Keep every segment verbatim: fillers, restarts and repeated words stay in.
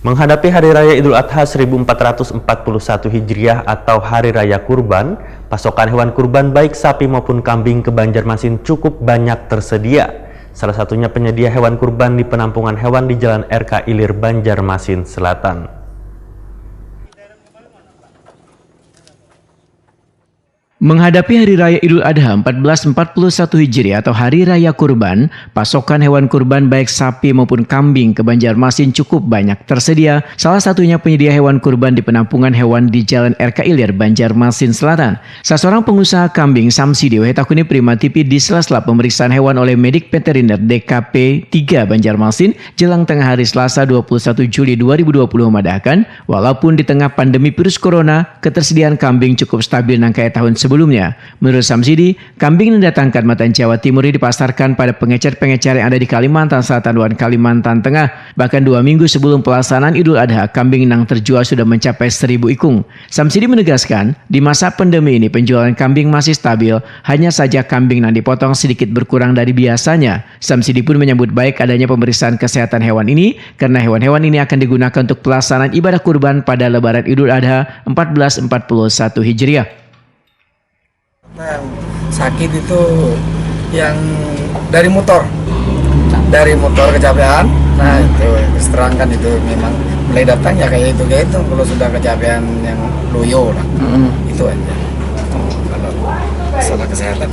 Menghadapi Hari Raya Idul Adha seribu empat ratus empat puluh satu Hijriah atau Hari Raya Kurban, pasokan hewan kurban baik sapi maupun kambing ke Banjarmasin cukup banyak tersedia. Salah satunya penyedia hewan kurban di penampungan hewan di Jalan R K Ilir, Banjarmasin Selatan. Menghadapi Hari Raya Idul Adha empat belas empat puluh satu Hijriah atau Hari Raya Kurban, pasokan hewan kurban baik sapi maupun kambing ke Banjarmasin cukup banyak tersedia, salah satunya penyedia hewan kurban di penampungan hewan di Jalan R K Ilir, Banjarmasin Selatan. Saseorang pengusaha kambing, Samsidi, wahi takuni Prima T V di sela-sela pemeriksaan hewan oleh medik veteriner D K P tiga Banjarmasin jelang tengah hari Selasa dua puluh satu Juli dua ribu dua puluh, memadahkan, walaupun di tengah pandemi virus corona, ketersediaan kambing cukup stabil nang kaya tahun sebelumnya. Menurut Samsidi, kambing yang didatangkan matan Jawa Timur ini dipasarkan pada pengecer-pengecer yang ada di Kalimantan Selatan dan Kalimantan Tengah. Bahkan dua minggu sebelum pelaksanaan Idul Adha, kambing nang terjual sudah mencapai seribu ikung. Samsidi menegaskan, di masa pandemi ini penjualan kambing masih stabil, hanya saja kambing nang dipotong sedikit berkurang dari biasanya. Samsidi pun menyambut baik adanya pemeriksaan kesehatan hewan ini karena hewan-hewan ini akan digunakan untuk pelaksanaan ibadah kurban pada Lebaran Idul Adha empat belas empat puluh satu Hijriah. Nah, yang sakit itu yang dari motor, dari motor kecapean. Nah, itu terus terang kan itu memang mulai datang ya kayak itu, kayak itu. Kalau sudah kecapean yang loyo lah, itu aja. Kalau masalah kesehatan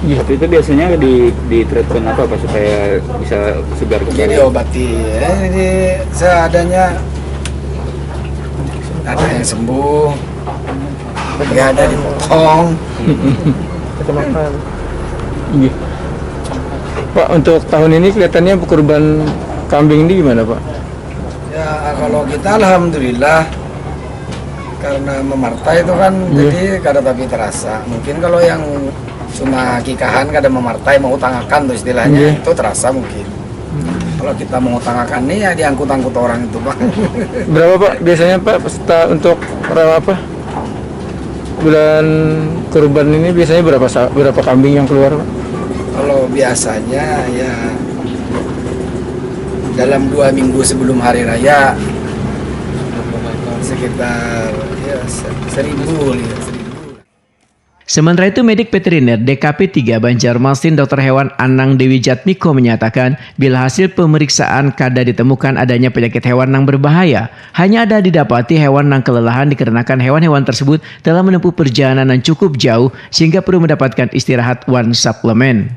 ya. Tapi itu biasanya di di treatment apa, Pak, supaya bisa segar Jadi kembali? Diobati ya, jadi seadanya, ada yang sembuh, nggak ada dipotong. Iya. Pak, untuk tahun ini kelihatannya kurban kambing ini gimana, Pak? Ya, kalau kita alhamdulillah, karena memartai itu kan, Iya. Jadi kada tapi terasa. Mungkin kalau yang cuma kikahan kada memartai, mau tangakan tuh istilahnya, Iya. Itu terasa mungkin. Kalau kita mau tangakan nih ya diangkut-angkut orang itu, Bang. Berapa, Pak, biasanya, Pak, pesta untuk ra- apa? Bulan kurban ini biasanya berapa sa- berapa kambing yang keluar, Pak? Kalau biasanya ya dalam dua minggu sebelum hari raya sekitar ya se- seribu ya, seribu. Sementara itu, medik veteriner D K P tiga Banjarmasin, Dokter Hewan Anang Dewi Jatmiko, menyatakan bila hasil pemeriksaan kada ditemukan adanya penyakit hewan yang berbahaya, hanya ada didapati hewan yang kelelahan dikarenakan hewan-hewan tersebut telah menempuh perjalanan yang cukup jauh sehingga perlu mendapatkan istirahat wan suplemen.